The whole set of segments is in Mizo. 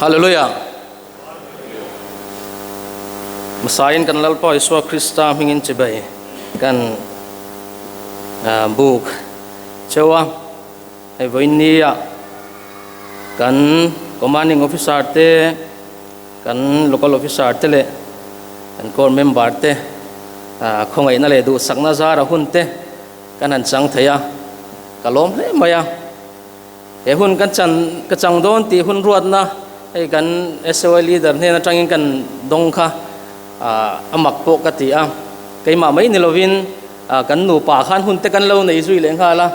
Hallelujah. Masain kan Lalpa Isua Krista hmingin chibai kan buk cheua hei vawiin nia kan commanding officer te kan local officer te leh kan corps member te khawngaihna leh duhsakna zara hun te kan han chang thei a ka lawm hle mai a. He hun kan chan ka chang dawn tih hun ruatna hei kan SOI leader hnen atangin kan dawng kha a mak pawh ka ti a, keimah mai ni lovin kan nupa khan hun te kan lo nei zui leh nghal a,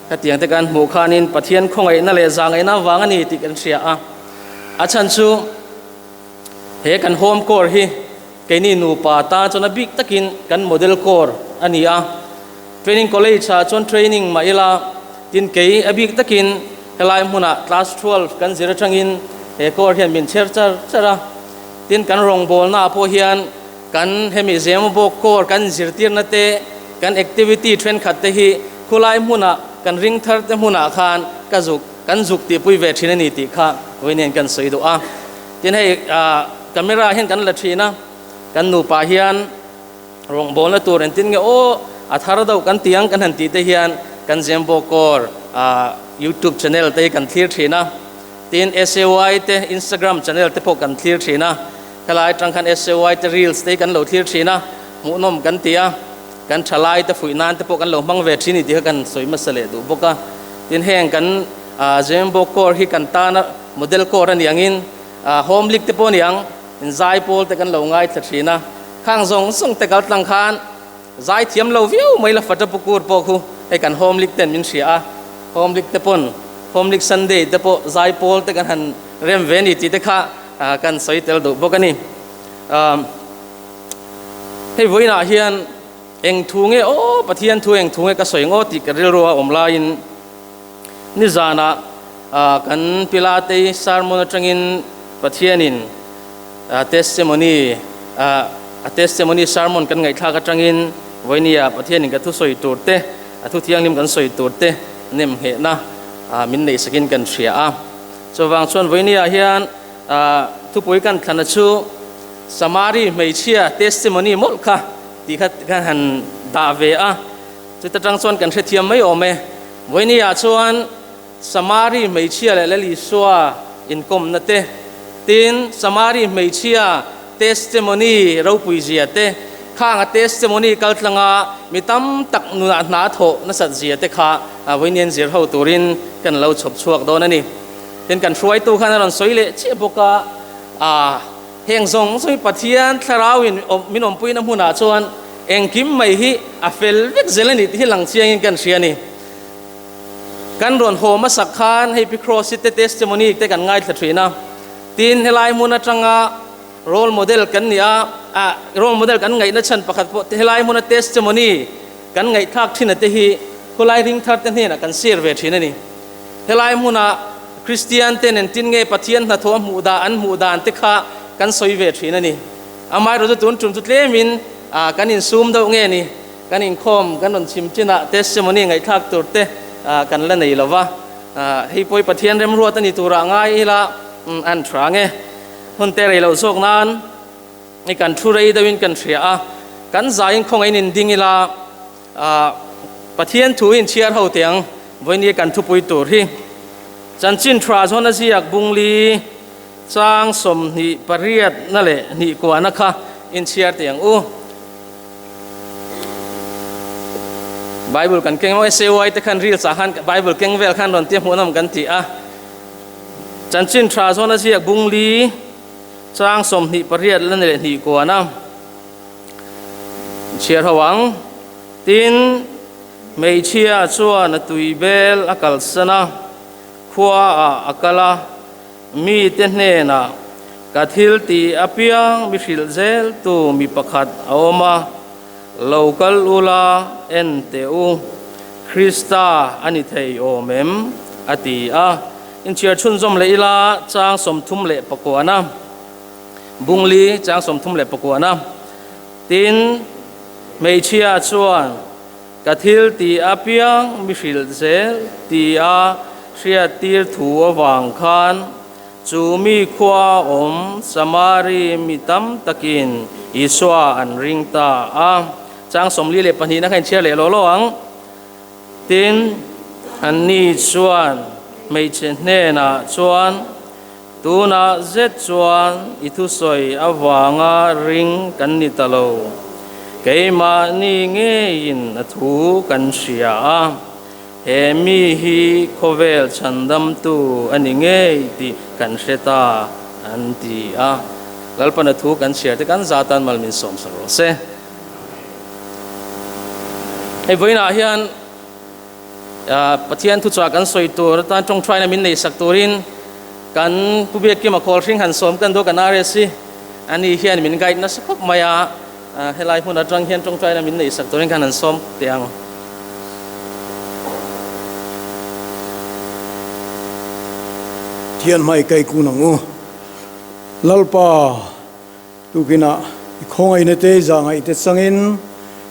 khatiang te kan hmuh khanin Pathian khawngaihna leh zahngaihna avang a ni tih kan hria a, a chhan chu he kan home core hi keini nupa tan chuan a bik takin kan model core a ni a. Training College ah chuan training mah ila, tin kei a bik takin helai hmunah class 12 kan zir atangin he course hian min chher char char a, tin kan rawngbawlna ah pawh hian kan hemi Zemabawk course kan zirtirna te, kan activity thenkhat te hi khulai hmunah kan ring thar te hmunah khan ka zuk kan zuk tihpui ve thin a ni tih kha vawiin kan sawi duh a. Tin hei camera hian kan la thin a, kan nupa hian. Rawngbawlna tur engtin nge aw a thar deuh kan ti ang kan han tih te hian kan Zembawkawr YouTube channel te hi kan thlir thin a, tin SAY te Instagram channel te pawh kan thlir thin a, helai atang khan SAY te reels te hi kan lo thlir thin a, hmuhnawm kan ti a, kan thalai te fuih nan te pawh kan lo hmang ve thin ni tih kha kan sawi hmasa leh duh bawk a, tin heng kan Zembawkawr hi kan tana model kawr a ni angin home league te pawh a ni ang. Inzai pawl te kan lo ngaithla thin a, khang zawng zawng te kal tlang khan zai thiam lo viau mai la fata pukur pawh khu hei kan home league ten min hria a, home league te pawn home league Sunday te pawh zai pawl te kan han rem ve ni tih te kha kan sawi tel duh bawk a ni. Hei vawiinah hian eng thu nge aw Pathian thu eng thu nge ka sawi ngaw tih ka rilru a awm laiin Nizanah kan Pilatei sermon atangin Pathianin testimony a testimony sermon kan ngaihthlak atangin vawinia Pathianin ka thusawi tur te a thu thianghlim kan sawi tur te nem nghehna min neihsakin kan hria a. Chuvang chuan vawinia hian thupui kan thlana chu Samari hmeichhia testimony mawlh kha tih kha kan han dah ve a. Chuta tang chuan kan hrethiam mai awm e. Vawinia chuan Samari hmeichhia leh Lal Isua inkawmna te, tin Samari hmeichhia testimony ropui zia te, khang a testimony kaltlanga mi tam tak nunah hna thawh nasat zia te kha vawiin zir ho turin kan lo chhawp chhuak dawn a ni. Tin kan hruaitu khan a rawn sawi leh chiah bawk a, a heng zawng zawng hi Pathian thlarauin min awmpuina hmunah chuan Engkim mai hi a fel vek zel a ni tih hi lang chiangin kan hria a ni. Kan rawn haw hmasak khan hei Pi Cross-i te testimony te kan ngaithla thin a, tin helai hmun atanga role model kan ni a, ah role model kan ngaihna chhan pakhat pawh helai hmuna testimony kan ngaihthlak thin a te hi khawlai ring thar te hnenah kan share ve thin a ni. Helai hmuna Kristian ten engtin nge Pathian hnathawh a hmuh dan an hmuh dan te kha kan sawi ve thin a ni. Amaherawhchu tun tum chu tlemin kan insum deuh nge ni, kan inkhawm kan rawn chim chinah testimony ngaihthlak tur te kan la nei lo va, hei pawh hi Pathian remruat a ni turah ngai ila an tha nge. Hun te rei loh zawk nan i kan thu rei deuhin kan hria a, kan zaiin khawngaihin inding ila Pathian thu hi inchhiar ho teh ang, vawinia kan thupui tur hi chanchin tha zawn a ziak bungli. Chang 28 na leh hnih kuahna kha inchhiar teh ang u. Bible kan keng maw SAY te khan reels ah khan Bible keng vel khan rawn tia hmuhnawm kan ti a. Chanchin tha zawn a ziak bung li chang 28 la leh hnih kuahna inchhiar ho ang. Tin, hmeichhia chuan a tui bel a kalsan a, khua ah a kal a. Mite hnenah, Ka thil tih apiang mi hrilh zeltu mi pakhat a awm a, lo kal ula en teh u, Krista a ni thei awm em? a ti a. Inchhiar chhunzawm leh ila chang 39na, Bungli chang 39na, Tin, hmeichhia chuan, Ka thil tih apiang mi hrilh zel tia hriattir thu avang khan Chu mi khua awm Samari mi tam takin Isua an ring ta a. Chang 42 na kha inchhiar leh lawh lawh ang. Tin, anni chuan hmeichhe hnenah chuan, Tunah zet chuan i thusawi avanga ring kan ni ta lo. Keimahni ngeiin a thu kan hria a, he mi hi khawvel chhandamtu a ni ngei tih kan hre ta, an ti a. Lalpana thu kan chhiar te kan zatan mal min sawmsak rawh se. Hei vawiinah hian Pathian thuchah kan sawi tur atan tawngthaina min neihsak turin kan Pu Biakkima Khawlhring han sawm kan duh kan RS hi ani hian min guide nasa khawp mai a, helai hmun atang hian tawngtaina min neihsak turin khan han sawm teh ang. Thian hmai kai kun ang u. Lalpa. Tukinah i khawngaihna te, i zahngaih te changin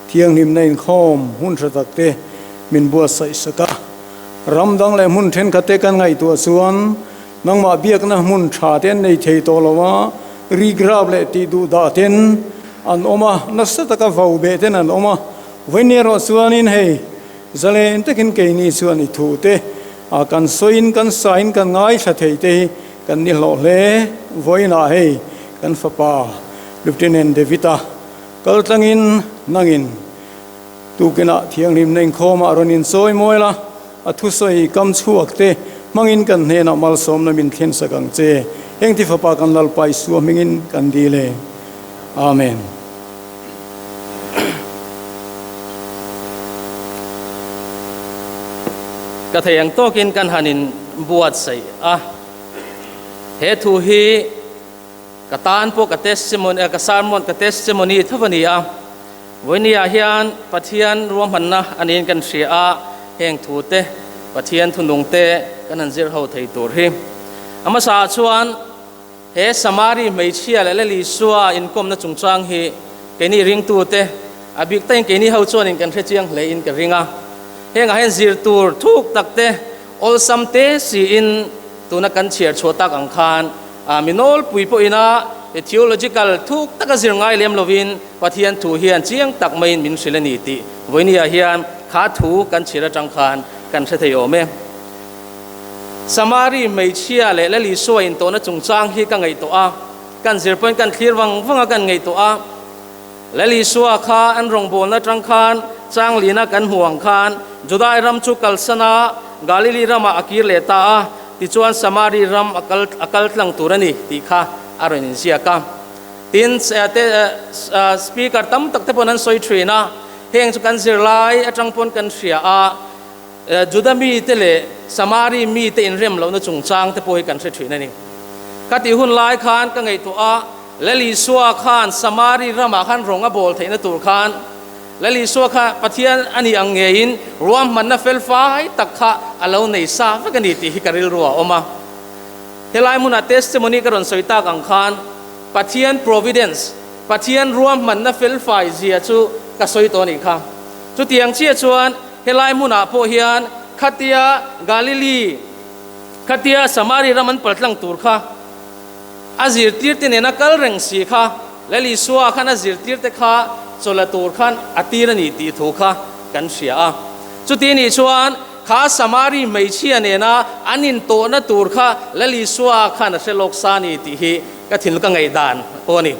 thianghlimna inkhawm hun hre tak te min buatsaih sak a. Ram dang leh hmun thenkhat te kan ngaihtuah chuan nangmah biakna hmun tha te an nei thei tawh lo a, rigrap leh tih duh dah ten an awm a, nasa taka vau beh ten an awm a. Vawiin erawh chuanin hei zalen takin keini chuan i thu te kan sawiin kan sain kan ngaithla thei te hi Kan ni hlawh hle. Vawiinah hei kan fapa Lieutenant David-a kal tlangin nangin tukinah thianghlimna inkhawmah rawn inchawi mawi la, a thusawi kam chhuak te hmangin kan hnenah malsawmna min thlensak ang che. Heng ti fapa kan Lalpa Isua hmingin kan dil e. Amen. Ka thei ang tawkin kan han in buatsaih a. He thu hi ka tan pawh ka testimony, ka sermon, ka testimony tho a ni a. Vawinia hian Pathian ruahmanna a niin kan hria a, heng thu te, Pathian thunung te kan han zir ho thei tur hi. A hmasaah chuan he Samari hmeichhia leh Lal Isua inkawmna chungchang hi keini ringtute, a bik takin keini ho chuanin kan hre chiang hlein ka ring a. Hengah hian zir tur thuk tak te, Awlsam te siin tuna kan chhiar chhuah tak ang khan mi nawlpui pawhina theological thuk taka zir ngai lem lovin Pathian thu hian chiang tak maiin min hrilh a ni tih vawinia hian kha thu kan chhiar atang khan kan hre thei awm e. Samari hmeichhia leh Lal Isua intawhna chungchang hi ka ngaihtuah a, kan zir pawhin kan thlir vang vang a kan ngaihtuah a. Lal Isua kha an rawngbawlna atang khan Changlina kan hmuh ang khan Judai ram chu kalsan a, Galili ramah a kir leh ta a, tichuan Samari ram a kal a kal tlang tur a ni tih kha a rawn inziak a. Tin, te speaker tam tak te pawn an sawi thin a, heng chu kan zirlai atang pawn kan hria a, Juda mite leh Samari mite inrem lohna chungchang te pawh hi kan hre thin a ni. Ka tih hun lai khan ka ngaihtuah a, Lal Isua khan Samari ramah khan rawng a bawl theihna tur khan Lal Isua kha Pathian a nih ang ngeiin ruahmanna fel fai tak kha a lo nei sa vek a ni tih hi ka rilru a awm a. Helai hmunah testimony ka rawn sawi tak ang khan Pathian providence, Pathian ruahmanna fel fai zia chu ka sawi tawh a nih kha. Chutiang chiah chuan Helai hmunah pawh hian khatia Galili, khatia Samari ram an paltlang tur kha a zirtirte nena kal reng si kha Lal Isua khan a zirtirte kha chawla tur khan a tir a ni tih thu kha kan hria a. Chuti nih chuan kha Samari hmeichhia nena an intawhna tur kha Lal Isua khan a hre lawk sa a ni tih hi ka thinlung ka ngaihdan pawh a ni.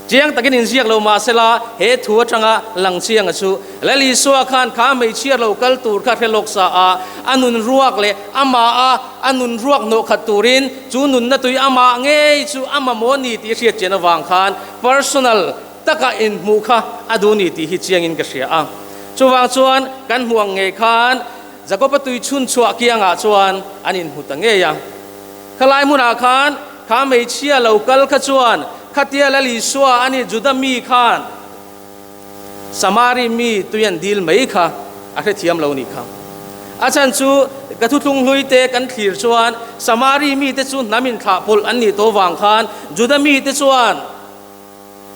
Chiang takin inziak lo mah sela, he thu atanga lang chianga chu Lal Isua khan kha hmeichhia lo kal tur kha hre lawk sa a, a nun ruak leh amah a a nun ruak hnawh khat turin chu nunna tui amah ngei chu a mamawh ni tih hriat chian avang khan personal taka inhmuh kha a duh ni tih hi chiangin ka hria a. Chuvang chuan kan hmuh ang ngei khan Jakoba tui chhun chhuah kiangah chuan an inhmu ta ngei a. Khalai hmunah khan kha hmeichhia lo kal kha chuan khatia Lal Isua a ni Juda mi khan Samari mi tui an dil mai kha a hrethiam lo nih kha. A chhan chu ka thuthlung hlui te kan thlir chuan Samari mite chu hnam inthlah pawlh an nih tawh vang khan Juda mite chuan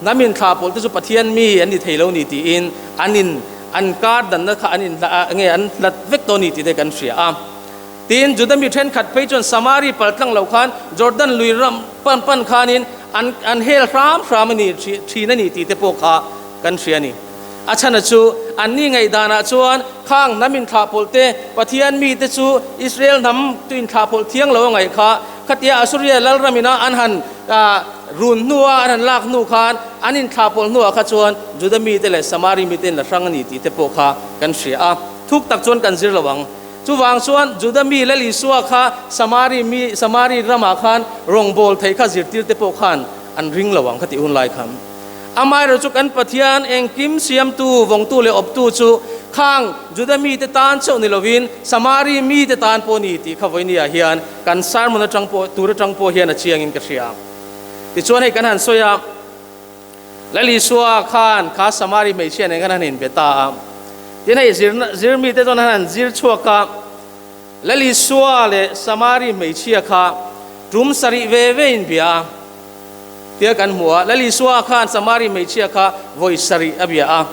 Hnam inthlah pawlh te chu Pathian mi an ni thei lo ni tiin an in an kar danna kha an in nge an hlat vek tawh ni tih te kan hria a. Tin, Juda mi thenkhat phei chuan Samari paltlang lo khan Jordan lui ram pan pan khanin an an hel hram hram a ni thin a ni tih te pawh kha kan hria a ni. A chhana chu anni ngaihdanah chuan khang hnam inthlahpawlh te, Pathian mite chu Israel hnam tu inthlahpawlh thiang lo a ngaih kha khatia Asuria lalramina an han run hnua an han lak hnu khan an inthlahpawlh hnuah kha chuan Juda mite leh Samari mite in la hrang a ni tih te pawh kha kan hria a. Thuk tak chuan kan zir lo ang. Chuvang chuan Juda mi Lal Isua kha Samari mi Samari ramah khan rawngbâwl thei kha zirtirte pawh khan an ring lo ang kha tih hun lai khan. Amaherawhchu chu kan Pathian engkim siamtu, vawngtu leh awptu chu khang Juda mite tan chauh ni lovin Samari mite tan pawh ni tih kha vawinia hian kan sermon atang pawh tur atang pawh hian a chiangin ka hria. Tichuan hei kan han sawi a. Lal Isua khan kha Samari hmeichhia nen khan an inbe ta a. Tin hei zirna zir mite chuan an han zir chhuak a, Lal Isua leh Samari hmeichhia kha tum sarih ve ve inbia a tia kan hmu a. Lal Isua khan Samari hmeichhia kha vawi sarih a bia a.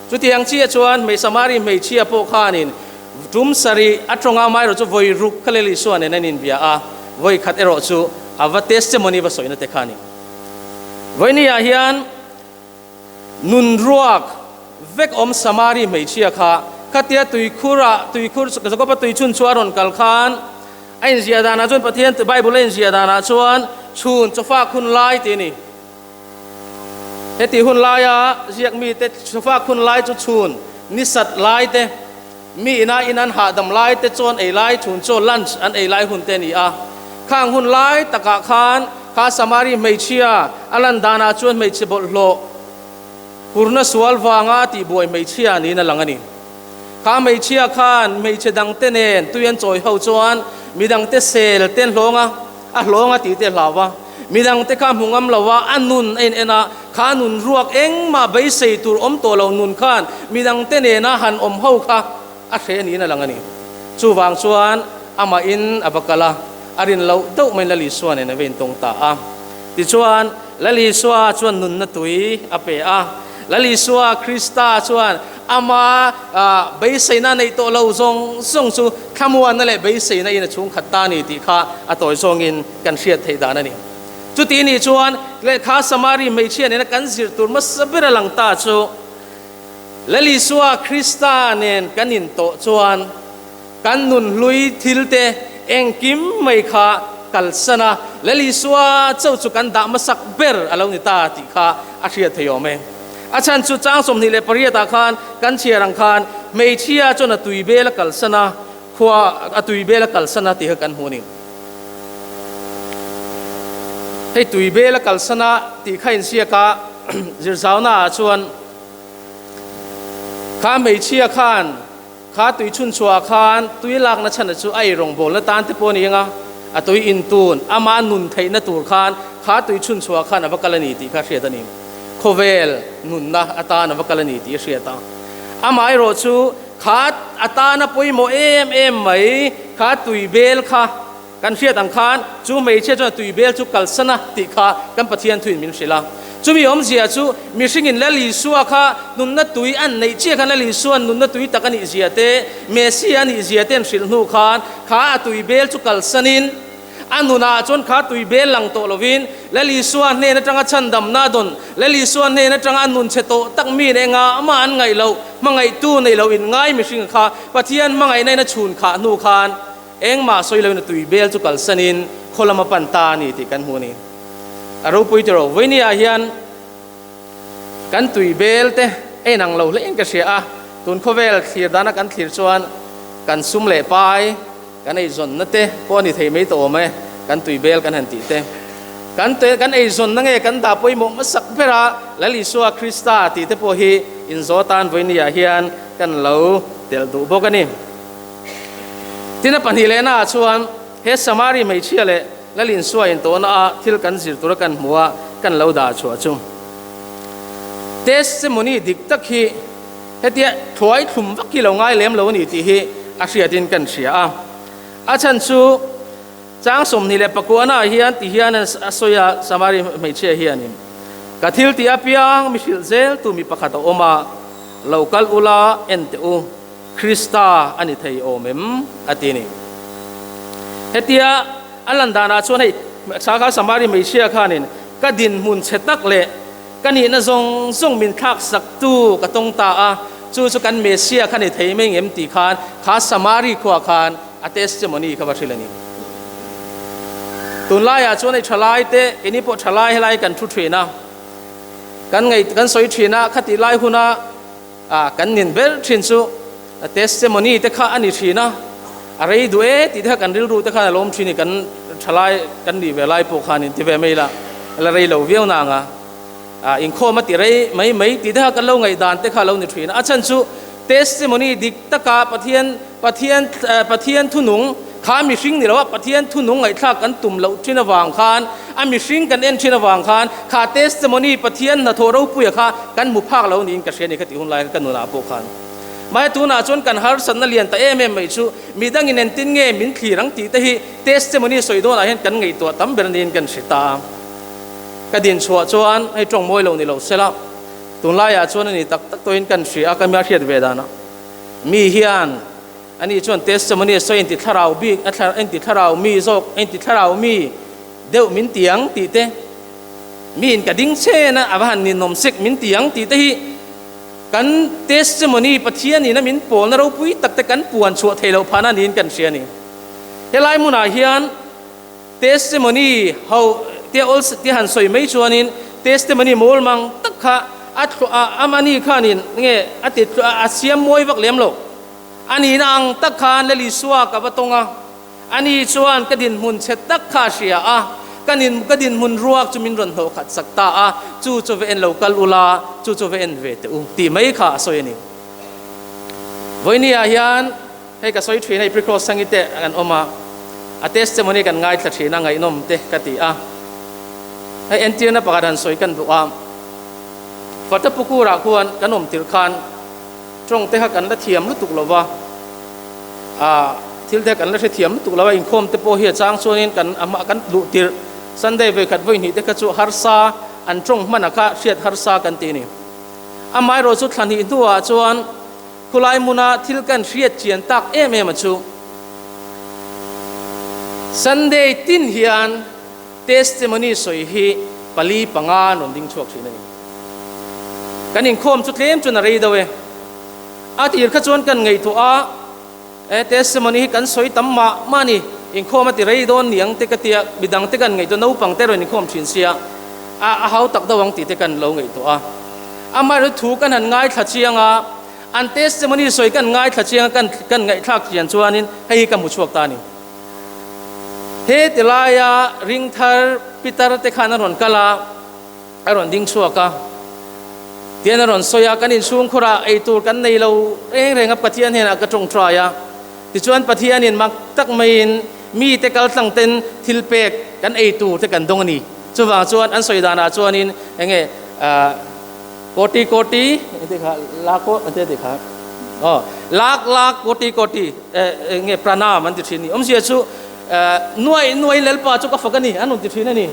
Chutiang chiah chuan hmei Samari hmeichhia pawh khanin tum sarih a tawng a, amaherawh chu vawi ruk kha Lal Isua nen an inbia a, vawi khat erawh chu a va testimony va sawina te kha a ni. Vawinia hian nun ruak vek awm Samari hmeichhia kha khatia tuikhurah tuikhur Jakoba tuichhun chu a rawn kal khan a inziah danah chuan Pathian Bible a inziah danah chuan chhun chawfak hun lai tih a ni. Heti hun laia ziak mite chawfak hun lai chu chhun nisat lai te Mi ina in an hahdam lai te chuan ei lai chhun chaw lunch an ei lai hun te a ni a. Khang hun lai takah khan kha Samari hmeichhia a lan danah chuan hmeichhe bawlhhlawh hurna sual vanga tihbuai hmeichhia niin a lang a ni. Kha hmeichhia khan hmeichhe dangte nen tui an chawi ho chuan midangte sel te an hlawng a, a hlawng a tih te a hlau a. Midangte kha hmu ngam lo a, a nun a in en a, kha nun ruak engmah beisei tur awm tawh lo nun khan midangte nena han awm ho kha a hreh niin a lang a ni. Chuvang chuan amahin a va kal a, a rin loh deuh maiin Lal Isua nen a va intawng ta a. Tichuan, Lal Isua chuan nunna tui a pe a. Lal Isua Krista chuan ama beiseina neih tawh lo zawng zawng chu thlamuanna leh beiseina in a chhungkhat ta a ni tih kha a tawi zawngin kan hriat theih dan a ni. Chuti nih chuan lehkha Samari hmeichhia nena kan zir tur hmasa ber a lang ta chu Lal Isua Krista nen kan intawh chuan kan nun hlui thil te engkim mai kha kalsan a, Lal Isua chauh chu kan dah hmasak ber a lo ni ta tih kha a hriat thei awm e. A chhan chu chang 28 ah khan kan chhiar ang khan hmeichhia chuan a tui bel a kalsan a, khua a tui bel a kalsan a tih kha kan hmu a ni. Hei tui bel a kalsan a tih kha inziak a, zirzauna ah chuan kha hmeichhia khan kha tui chhunchhuah ah khan tui lakna chhan chu a eirawngbawlna tan te pawh a ni ang a, a tui intun ama nun theihna tur khan kha tui chhunchhuah khan a va kal a ni tih kha hriat a ni. Khawvel nunna atan a va kal a ni tih a hriat a. Amaherawh chu Kha atana pawimawh em em mai, kha tui bel kha kan hriat ang khan chu hmeichhia chuan tui bel chu kalsan a tih kha kan Pathian thuin min hrilh a. Chumi awmzia chu mihringin Lal Isua kha nunna tui an neih chiah khan Lal Isua'n nunna tui tak a nih zia te, Messiah a nih zia te an hrilh hnu khan kha a tui bel chu kalsanin, A nunah chuan kha tui bel lang tawh lovin Lal Isua hnen atanga chhandamna a dawn. Lal Isua hnen atanga a nun chhe tawh tak mi leh engah mah an ngaih loh, hmangaihtu nei loh in ngai mihring kha Pathian hmangaihna in a chhun khah hnu khan engmah sawi loin a tui bel chu kalsanin khaw lam a pan ta a ni tih kan hmu a ni. A ropui tiraw vawinia hian kan tui bel te a inang lo hle in ka hria a, tun khawvel thlir dana kan thlir chuan kan sum leh pai, Kan eizawnna te pawh a ni thei mai tawh awm e, kan tui bel kan han tih te. Kan te kan eizawnna nge kan dah pawimawh hmasak ber a, Lal Isua Krista tih te pawh hi inzaw tan vawinia hian kan lo telh duh bawk a ni. Tin a pahnihlenaah chuan he Samari hmeichhia leh Lal Isua intawhna a thil kan zir tura kan hmuh a kan lo dah chhuah chu testimony dik tak hi Hetia thuai thlum vak hi lo ngai lem lo a ni tih hi a hriatin kan hria a. A chhan chu chang 29 ah hian ti hian a sawi a, Samari hmeichhia hianin, Ka thil tih apiang mi hrilh zel tu mi pakhat a awm a, lo kal ula en teh u, Krista a ni thei awm em? a ti a ni. Hetia a lan danah chuan hei Sakha Samari hmeichhia khanin ka dinhmun chhe tak leh ka nihna zawng zawng min thlak saktu ka tawng ta a, chu chu kan Messiah kha ni thei mai ngem tih khan kha Samari khuah khan a testimony kha va hrilh a ni. Tunlaiah chuan hei thalai te, keini pawh thalai helai kan thu thin a, kan ngaih kan sawi thin a, khatih lai huna ah kan nin ber thin chu testimony te kha a ni thin a, a rei duh e tih te kha kan rilru te khan a lawm thin i kan thalai kan nih ve lai pawh khan in ti ve mai la, la rei lo viau nang a, ah inkhawm a ti rei mai mai tih te kha kan lo ngaihdan te kha a lo ni thin a, a chhan chu testimony dik taka Pathian Pathian Pathian thunung kha mihring ni lo a, Pathian thunung ngaihthlak kan tum loh thin avang khan, a mihring kan en thin avang khan kha testimony Pathian hnathawh ropuia kha kan hmu phak lo niin ka hria ni kha tih hun lai kha ka nunah pawh khan. Mahse tunah chuan kan harsatna lian ta em em mai chu midangin entin nge min thlir ang tih te hi testimony sawi dawnah hian kan ngaihtuah tam ber niin kan hre ta. Ka din chhuah chuan hei tawng mawi lo ni lo sela tunlaiah chuan a ni tak tak tawhin kan hria a, ka mia hriat ve danah. Mi hian ani chuan testimony a sawi inti thlarau bik a thla inti thlarau mi zawk inti thlarau mi deuh min ti ang tih te, mi in ka ding chen a a va han ninawm sek min ti ang tih te hi kan testimony Pathian in a min pawlna ropui tak te kan puan chhuah theih loh phahna niin kan hria a ni. Helai hmunah hian Testimony ho tia awl tia han sawi mai chuanin testimony mawl mang tak kha a thluah a amani khanin nge a ti a siam mawi vak lem lo. A nihna ang tak khan Lal Isua ka va tawng a, ani chuan ka dinhmun chhe tak kha a hria a, ka nin ka dinhmun ruak chu min rawn hnawh khat sak ta a, chu chu va en lo kal ula, chu chu va en ve teh u tih mai kha a sawi a ni. Vawinia hian. Hei ka sawi thin a, i Pre-Cross sangi te kan awm a, a testimony kan ngaithla thin a, ngaihnawm te ka ti a. Hei entirna pakhat han sawi kan duh a, Fatapukurah khuan kan awm tirh khan tawng te kha kan la thiam lutuk lo va, ah thil te kan la hrethiam lutuk lo va, inkhawm te pawh hi a chang chuanin kan amah kan luh tirh Sunday vawikhat vawihnih te kha chu harsa an tawng hman a kha hriat harsa kan ti a ni. Amaherawhchu chu thla hnih hnuah chuan Khulai hmuna thil kan hriat chian tak em em a chu Sunday tin hian testimony sawi hi pali panga an rawn ding chhuak thin a ni. Kan inkhawm chu tlem chuan a rei deuh e. A tir kha chuan kan ngaihtuah a, e testimony hi kan sawi tam mah mah a ni, inkhawm a ti rei dawn niang te ka tia, midang te kan ngaihtuah naupang te rawn inkhawm thin sia, a a hau tak deuh ang tih te kan lo ngaihtuah a. Amaherawhchu thu kan han ngaithla chiang a, an testimony sawi kan ngaithla chiang a, kan kan ngaihthlak chian chuanin hei hi ka hmu chhuak ta a ni. He ti laia ring thar Peter te khan a rawn kal a, a rawn ding chhuak a, tian a rawn sawi a, kan inchhungkhurah eitur kan nei lo reng reng a, Pathian hnenah ka tawngtai a, tichuan Pathianin mak tak maiin mite kal tlang ten thil pek kan eitur te kan dawng a ni. Chuvang chuan an sawi danah chuanin enge koti koti engti kha lako engti ti kha aw lak lak koti koti enge pranam an ti thin ni awmzia chu nuai nuai lalpa chu ka fak a ni an rawn ti thin a ni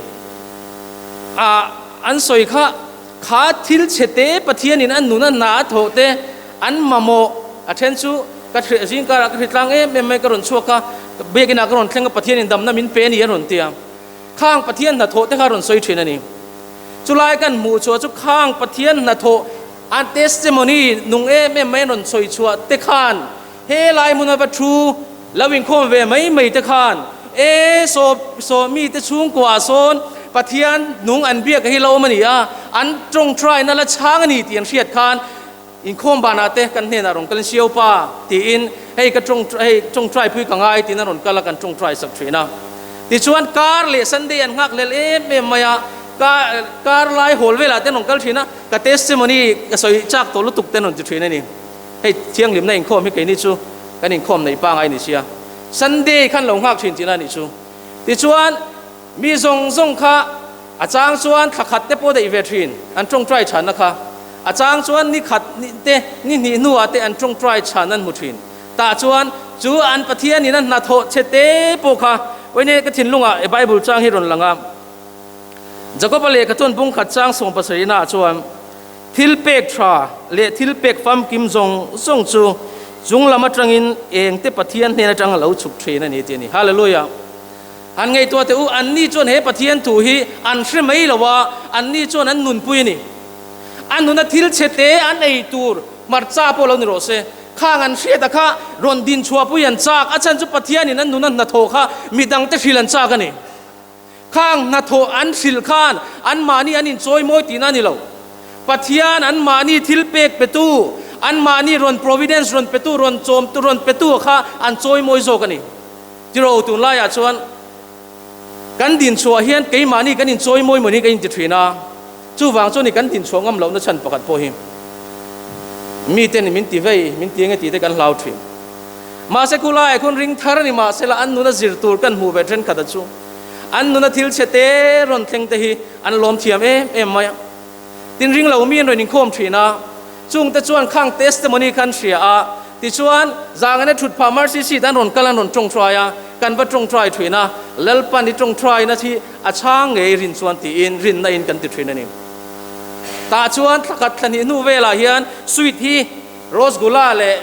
a an sawi kha kha thil chhe te Pathianin an nun a hna a thawh te an mamawh a then chu ka hreh zingkarah ka hritlang em em mai ka rawn chhuak a biakinah ka rawn thleng a Pathianin damna min pe a ni an rawn ti a. Khang Pathian hnathawh te kha rawn sawi thin a ni. Chulai kan hmuh chhuah chu khang Pathian hnathawh a testimony nung em em mai an rawn sawi chhuah te khan he lai hmun a va thu lo inkhawm ve mai mai te khan e saw saw mi te chhungkuaah sawn Pathian nung an biak hi lo awm a ni a, an tawngtai na la chhang a ni tih an hriat khan inkhawm banah te kan hnenah rawn kalin Siau pa tiin hei ka tawng hei tawngtai pui ka ngai tiin a rawn kal a kan tawngtai sak thin a. Tichuan kar leh Sunday an nghak hlel em em mai a, kar kar lai hawl velah te an rawn kal thin a, ka testimony ka sawi chak tawh lutuk te an rawn ti thin a ni. Hei thianghlimna inkhawm hi keini chu kan inkhawm neih pangai ni sia. Sunday khan lo nghak thin tihna a nih chu. Tichuan Mi zawng zawng kha a chang chuan thla khat te pawh daih ve thin, an tawngtai chhanna kha. A chang chuan ni khat te, ni hnih hnuah te an tawngtai chhan an hmu thin. Tah chuan chu an Pathianin a hnathawh che te pawh kha Wayne ka thinlungah e Bible chang hi rawn lang a. Jakoba lehkha chuan bung khat chang sawmpasarihnaah chuan thil pek tha leh thil pek famkim zawng zawng chu chung lam atangin engte Pathian hnen atang a lo chhuk thin a ni tih a ni. Hallelujah! Han ngaihtuah teh u, anni chuan he Pathian thu hi an hre mai lo a, anni chuan an nunpui a ni. A nuna thil chhe te an ei tur hmarcha pawh lo ni rawh se. Khang an hriata kha rawn din chhuahpui an chak, a chhan chu Pathianin an nuna hnathawh kha midangte hrilh an chak a ni. Khang hnathawh an hrilh khan anmahni an inchawimawi tihna a ni lo. Pathian anmahni thil pek petu, anmahni rawn providence rawn petu, rawn chawmtu rawn petu kha an chawimawi zawk a ni. Tiraw tunlaiah chuan kan dinchhuah hian keimahni kan inchawimawi mawni kan inti thin a, chuvang chuan kan dinchhuah ngam lohna chhan pakhat pawh hi miten min ti vei, min ti enge tih te kan hlau thin. Mahse khulaiah khawn ring thar a ni mahsela an nuna zir tur kan hmuh ve thenkhat a chu an nuna thil chhe te rawn thleng te hi an lawm thiam em em mai a. Tin ring lo mi an rawn inkhawm thin a, chungte chuan khang testimony kha an hria a, tichuan zangana thut phah Mercy seat an rawn kal an rawn tawngtai a, kan va tawngtai thin a, Lalpan i tawngtaina hi a chhang ngei rin chuan tiin rinna in kan ti thin a ni. Tah chuan thlakhat thlahnih hnu velah hian sweet hi Rosgula leh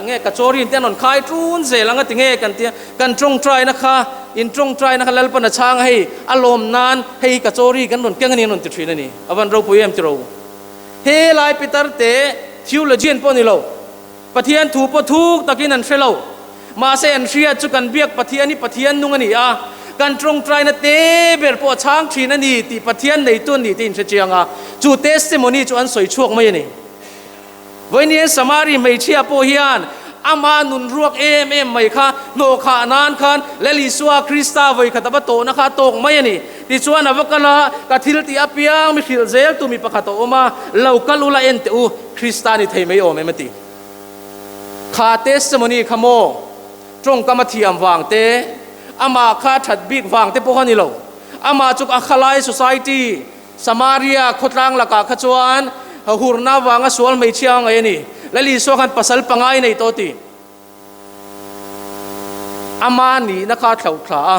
nge Kachori te an rawn khai ṭun zel ang a ti nge kan tia, kan ṭawngṭaina kha, in ṭawngṭaina kha Lalpan a chhang a hei, a lawm nan hei Kachori kan rawn keng a ni an rawn ti ṭhin a ni. A van ropui em tiro. He lai pitar te theologian pawh ni lo, Pathian thu pawh thuk takin an hre lo. Mahse an hriat chu kan biak Pathian hi Pathian nung a ni a, kan ṭawngṭaina te ber pawh a chhang ṭhin a ni tih Pathian neitu a ni tih in hre chiang a, chu testimony chu an sawi chhuak mai a ni. Vawiin Samari hmeichhia pawh hian ama nun ruak em em mai kha hnawhkhah nan khan Lal Isua Krista vawikhat a va tawhna kha a tawk mai a ni. Tichuan a va kal a, Ka thil tih apiang mi hrilh zel tu mi pakhat a awm a, lo kal ula en teh u, Krista ni thei mai awm em a ti. Kha testimony kha maw tawngkam a thiam vang te, amah kha that bik vang te pawh a ni lo. Amah chu a khalai society Samaria khawtlang lakah kha chuan hurna avanga sual hmeichhia a ngaih a ni. Lal Isua khan pasal pangai nei tawh ti. Ama nihna kha a thlauh thla a.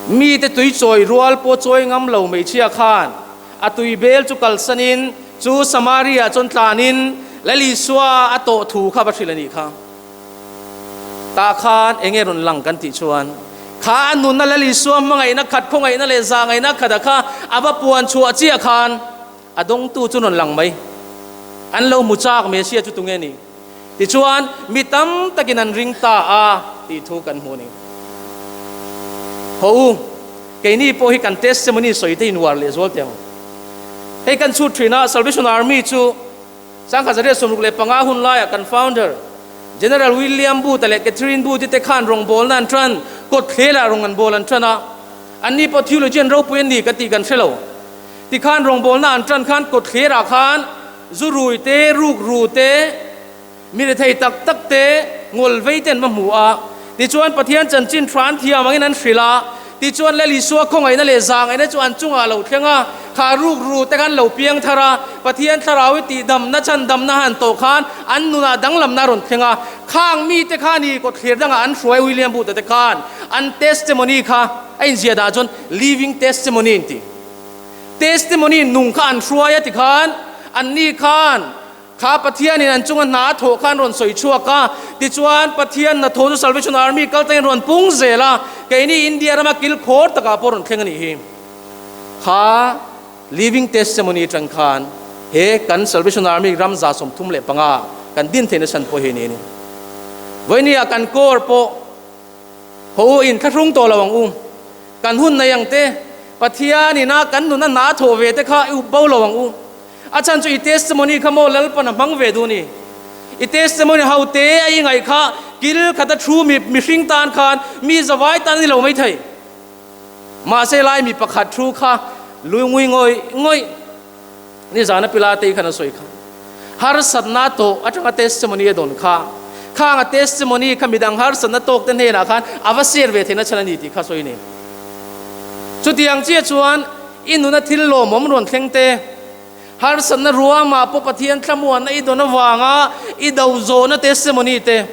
Mite tui chawi rual pawh chawi ngam lo hmeichhia khan a tui bel chu kalsanin chu Samaria chuan tlanin Lal Isua a tawh thu kha va hrilh a nih kha. Tah khan enge rawn lang kan tih chuan kha a nunna Lal Isua hmangaihna khat, khawngaihna leh zahngaihna khata kha a va puan chhuah chiah khan a dawngtu chu rawn lang mai. An lo hmu chak Messiah chu tunge ni? Tichuan mi tam takin an ring ta a tih thu kan hmu a ni. Haw u, keini pawh hi kan testimony sawi te inhuar leh zual teh ang. Hei kan chhut thin a, Salvation Army chu 1965 hun laiah kan founder, General William Booth-a leh Catherine Booth-i te khan rawngbawlna an tan, kawtthlelah rawng an bawl an tan a. Anni pawh theologian ropui an ni ka tih kan hre lo. Tikhan rawngbawlna an tan khan kawtthlerah khan zu rui te, ruk ru te, mi rethei tak tak te, ngawl vei te an va hmu a. Tichuan Pathian chanchin tha an thiam angin an hrilh a. Tichuan Lal Isua khawngaihna leh zahngaihna chu an chungah a lo thleng a, kha ruk ru te khan lo piang thar a, Pathian thlarau i tihdamna chhandamna han tawh khan an nunah danglamna a rawn thleng a. Khang mite kha ni kawtthlir dangah an hruai William Booth-a te khan an testimony kha a inziah dah chuan living testimony an ti. Testimony nung kha an hruai a tikhan anni khan Kha Pathianin an chunga hna a thawh kha an rawn sawi chhuak a, tichuan Pathian hnathawh chu Salvation Army kal tangin rawn pung zel a, keini India rama kil khawr takah pawh rawn thleng a nih hi. Kha Living Testimony atang khan he kan Salvation Army ram 35 kan din theihna chhan pawh hi a ni a ni. Vawinia kan kawr pawh haw u in thlahrung tawh lo ang u, kan hun nei ang te, Pathianin a kan nuna hna a thawh ve te kha i up bo lo ang u. A chhan chu i testimony kha maw Lalpan a hmang ve duh ni. I testimony ho te a i ngaih kha kil khata thu mi mihring tan khan mi zavai tan a ni lo mai thei. Mahse lai mi pakhat thu kha lui ngui ngawih ngawih nizana Pilate khan a sawi kha. Harsatna tawh atanga testimony a dawn kha khang a testimony kha midang harsatna tawk te hnenah khan a va share ve theihna chhan a ni tih kha sawi a ni. Chutiang chiah chuan I nuna thil lawmawm rawn thleng te, harsatna ruamah pawh Pathian thlamuanna i dawn avanga i do zawhna testimony te,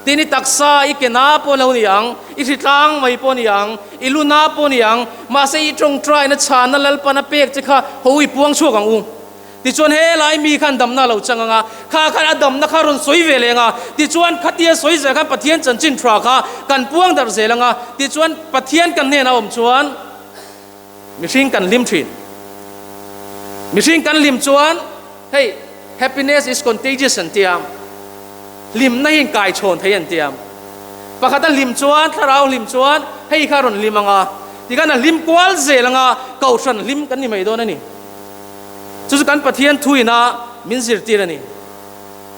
tin i taksa i ke na pawh lo ni ang, i hritlang mai pawh ni ang, i lu na pawh ni ang, mahse i tawngtaina chhanna Lalpana pek che kha ho i puang chhuak ang u. Tichuan helai mi khan damna a lo chang ang a, kha khan a damna kha rawn sawi ve leh ang a, tichuan khatia sawi zel khan Pathian chanchin thua kha kan puang darh zel ang a, tichuan Pathian kan hnenah awm chuan mihring kan hlim thin. Mihring kan hlim chuan hei happiness is contagious an tia, hlimna hi inkaichhawn thei an tia. Pakhat a hlim chuan, thlarau hlim chuan hei kha rawn hlim ang a, tikhan a hlim kual zel ang a, kohhran hlim kan ni mai dawn a ni. Chu chu kan Pathian thuina min zirtir a ni.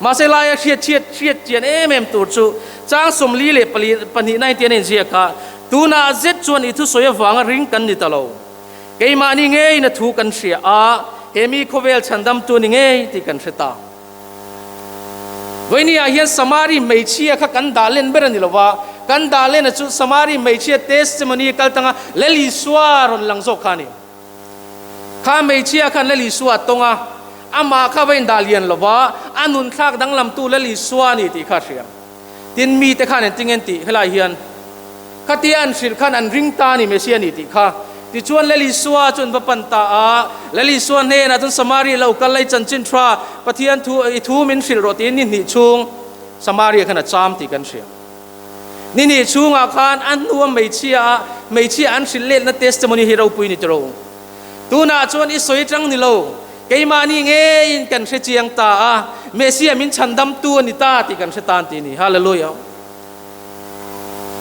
Mahse laia hriat chhiat hriat chian em em tur chu chang 44 na intian a inziak a, tunah zet chuan i thusawi avanga ring kan ni ta lo. Keimahni ngeiin a thu kan hria a, he mi khawvel chhandamtu ni ngei tih kan hre ta. Vawinia hian Samari hmeichhia kha kan dah len ber a ni lo va, kan dah len a chu Samari hmeichhia testimony kal tanga Lal Isua rawn lang zawk kha a ni. Kha hmeichhia khan Lal Isua a tawng a, amah kha va indah lian lo va, a nun thlak danglamtu Lal Isua a ni tih kha a hria. Tin, mite khan engtin nge tih helai hian khatia an hrilh khan an ring ta a ni Messia a ni tih kha. Tichuan Lal Isua chu an va pan ta a, Lal Isua hnenah chuan Samaria lo kal lai chanchin tha Pathian thu i thu min hrilh rawh tiin ni hnih chhung Samaria khan a cham tih kan hria. Ni hnih chhungah khan a hnua hmeichhia a hmeichhia an hrilh letna testimony hi ropui ni tiro. Tunah chuan i sawi tang ni lo, keimahni ngeiin kan hre chiang ta a, Messia min chhandamtu a ni ta tih kan hre tan tih a ni. Hallelujah.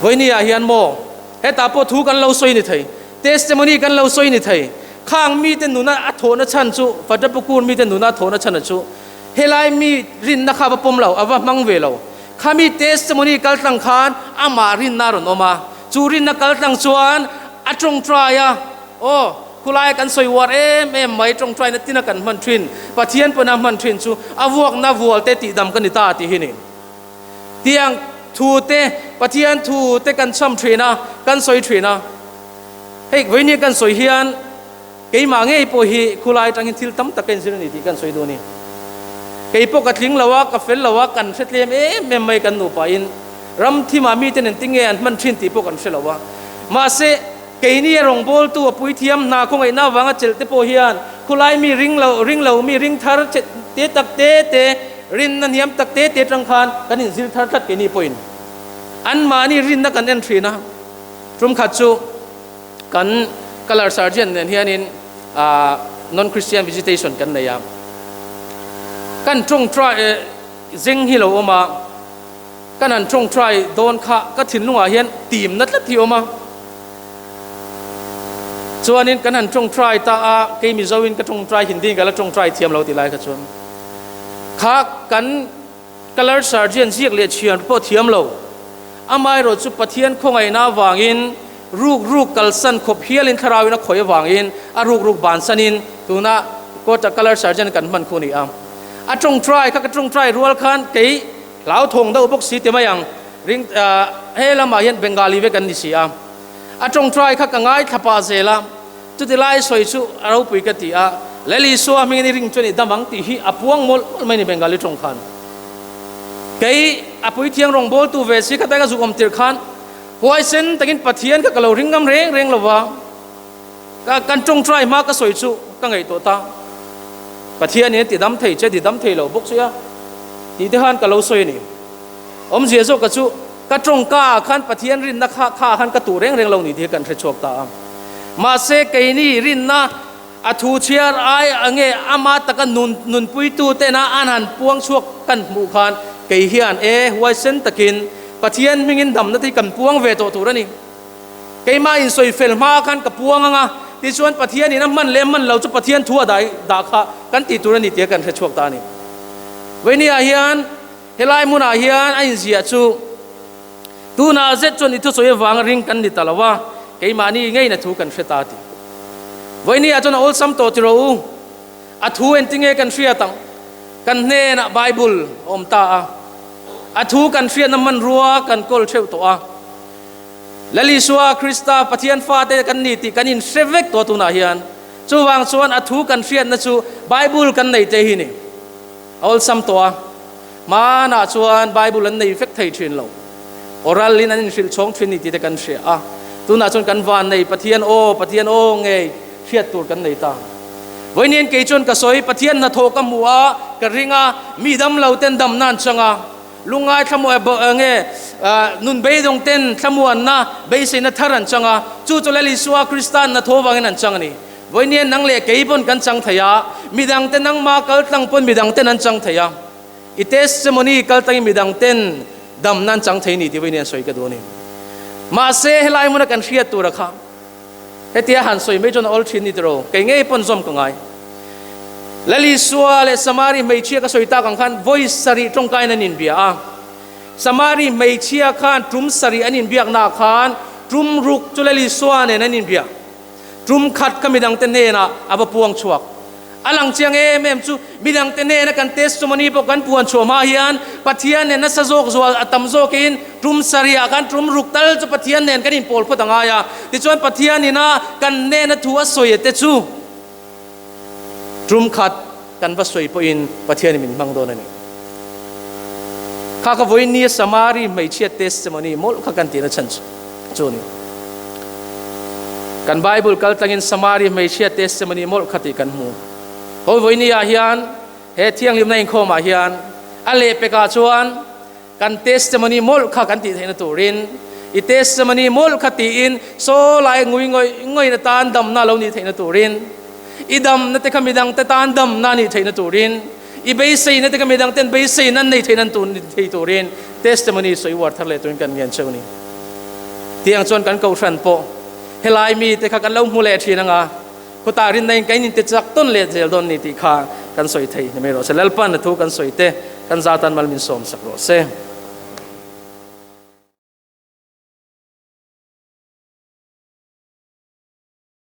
Vawinia hian maw hetah pawh thu kan lo sawi ni thei, testimony kan lo sawi ni thei, khang mite nuna a thawhna chhan chu, Fatapukur mite nuna a thawhna chhan a chu helai mi rinna kha va pawm lo, a va hmang ve lo. Khami testimony kaltlang khan amah rinna a rawn awm a, chu rinna kaltlang chuan a tawngtai a, aw, khulai kan sawi uar em em mai, tawngtaina tina kan hman thin, Pathian pawn a hman thin chu a vuakna vual te tihdam ka ni ta tih hi ni. Tiang thu te, Pathian thu te kan chham thin a, kan sawi thin a. Hei vawinia kan sawi hian Keimah ngei pawh hi khulai atangin thil tam tak ka inzir a ni tih kan sawi duh a ni. Kei pawh ka tling lo a, ka fel lo a, kan hre tlem em em mai kan nupain ram thimah miten engtin nge an hman thin tih pawh kan hre lo a. Mahse, keini a rawngbawltu a puithiam hna khawngaihna avanga chelh te pawh hian khulai mi ring lo, ring lo mi ring thar che te tak te te, rinna hniam tak te te atang khan kan inzir thar tlat keini pawhin anmahni rinna kan en thin a. Tum khat chu. Kan Colour Sergeant nen hianin Non Christian Visitation kan nei a, kan tawngtai zeng hi lo awm a, kan han tawngtai dawn kha ka thinlungah hian timna tlat hi a awm a, chuanin kan han tawngtai ta a, kei Mizoin ka tawngtai Hindi in ka la tawngtai thiam lo tih lai kha chuan kha kan Colour Sergeant ziak leh chhiar pawh thiam lo. Amaherawh chu Pathian khawngaihna avangin ruk ruk kalsan khawp hialin thlarauin a khawih avangin a ruk ruk bansanin tuna Quota Colour Sergeant kan hman khu a ni a. A tawngtai kha ka tawngtai rual khan kei hlauthawng deuh bawk si ti mai ang ring he lamah hian Bengali vek an ni si a. A tawngtai kha ka ngaithla pah zel a. Chuti lai sawi chu a ropui ka ti a, Lal Isua hmingin i ring chuan i dam ang tih hi a puang mawlh mawlh mai ni Bengali tawng khan. Kei a puithiang rawngbawltu ve si khatai ka zuk awm tirh khan huaisen takin Pathian kha ka lo ring ngam reng reng lo va, ka kan tawngtai hma ka sawi chu ka ngaihtuah ta. Pathianin a ti dam thei che, ti dam thei lo bawk sia tih te khan ka lo sawi a ni. Awmzia zawk ka chu ka tawngka ah khan Pathian rinna kha kha ah khan ka tuh reng reng lo ni tih hi kan hre chhuak ta a. Mahse keini rinna a thu chhiar ai ange ama taka nun nunpuitu tena an han puang chhuak kan hmuh khan kei hian e huaisen takin Pathian hmingin damna te hi kan puang ve tawh tur a ni. Keimah insawi fel hma khan ka puang anga tichuan Pathian in a hman leh hman lo chu Pathian thu a dai dah kha kan tih tur a ni tih kan hre chhuak ta a ni. Vawinia hian Helai hmunah hian a inziah chu, Tunah zet chuan i thusawi avanga ring kan ni ta lo a, keimahni ngeina thu kan hre ta ti. Vawinia chuan a awlsam tawh ti rawh u, a thu engtinge kan hriat ang? Kan hnenah Bible a awm ta a, a thu kan hriatna hmanrua kan kawl theuh tawh a. Lal Isua Krista Pathian fate kan ni tih kan inhre vek tawh tunah hian. Chuvang chuan a thu kan hriatna chu Bible kan nei te hi ni. A awlsam tawh a, hmanah chuan Bible an nei vek thei thin lo. Oral in an inhrilh chhawng thin ni tih te kan hria a, tunah chuan kan van nei Pathian aw, Pathian aw ngei hriat tur kan nei ta. Vawiin kei chuan ka sawi, Pathian hnathawh ka hmu a, ka ring a, mi damlo ten damna an chang a, lungngai thlamuah nge nun beidawng ten thlamuanna beiseina thar an chang a, chu chu Lal Isua Krista'n hnathawh vangin an chang a ni. Vawiin nang leh kei pawn kan chang thei a, midang te nangma kal tlang pawn midang ten an chang thei a, i testimony kal tlangin midang ten damna an chang thei ni tih vawiin an sawi ka duh a ni. Mahse helai hmuna kan hriat tura kha. Hetia han sawi mai chuan a awl thin ni tiraw? Kei ngei pawn zawm ka ngai. Lalisua leh Samari hmeichhia ka sawi tak ang khan vawi sarih tawngkaiin an inbia a. Samari hmeichhia khan tum sarih an inbiaknaah khan tum ruk chu Lalisua nen an inbia. Tum khat kha midangte hnenah a va puang chhuak. A lang chiang em em chu midangte hnena kan testimony pawh kan puan chhuah hma hian Pathian nen nasa zawk zual a tam zawkin tum sarihah khan tum ruk tal chu Pathian nen kan inpawl phawt a ngai a. Tichuan Pathian ina kan hnena thu a sawi te chu tum khat kan va sawi pawhin Pathianin min hmang dawn a ni. Kha ka vawiin nia Samari hmeichhia testimony mawlh kha kan tihna chhan chu a ni. Kan Bible kal tlangin Samari hmeichhia testimony mawlh kha tih kan hmu. Hawi vawiin niah hian he thianghlimna inkhawmah hian a lehpekah chuan kan testimony mawlh kha kan tih theihna turin i testimony mawlh kha tiin saw lai ngui ngawih ngawih na tan damna lo nih theihna turin i damna te kha midangte tan damna nih theihna turin I beiseina te kha midang ten beiseina an nei theih nan tur thei turin testimony sawi uar thar leh turin kan ngen cheu ni. Tiang chuan kan kohhran pawh helai mi te kha kan lo hmu leh thin anga khawtah rinna in kan inte chak tawn leh zel dawn ni tih kha kan sawi thei ni mai rawh se. Lalpan a thu kan sawi te kan zatan mal min sawm sak rawh se.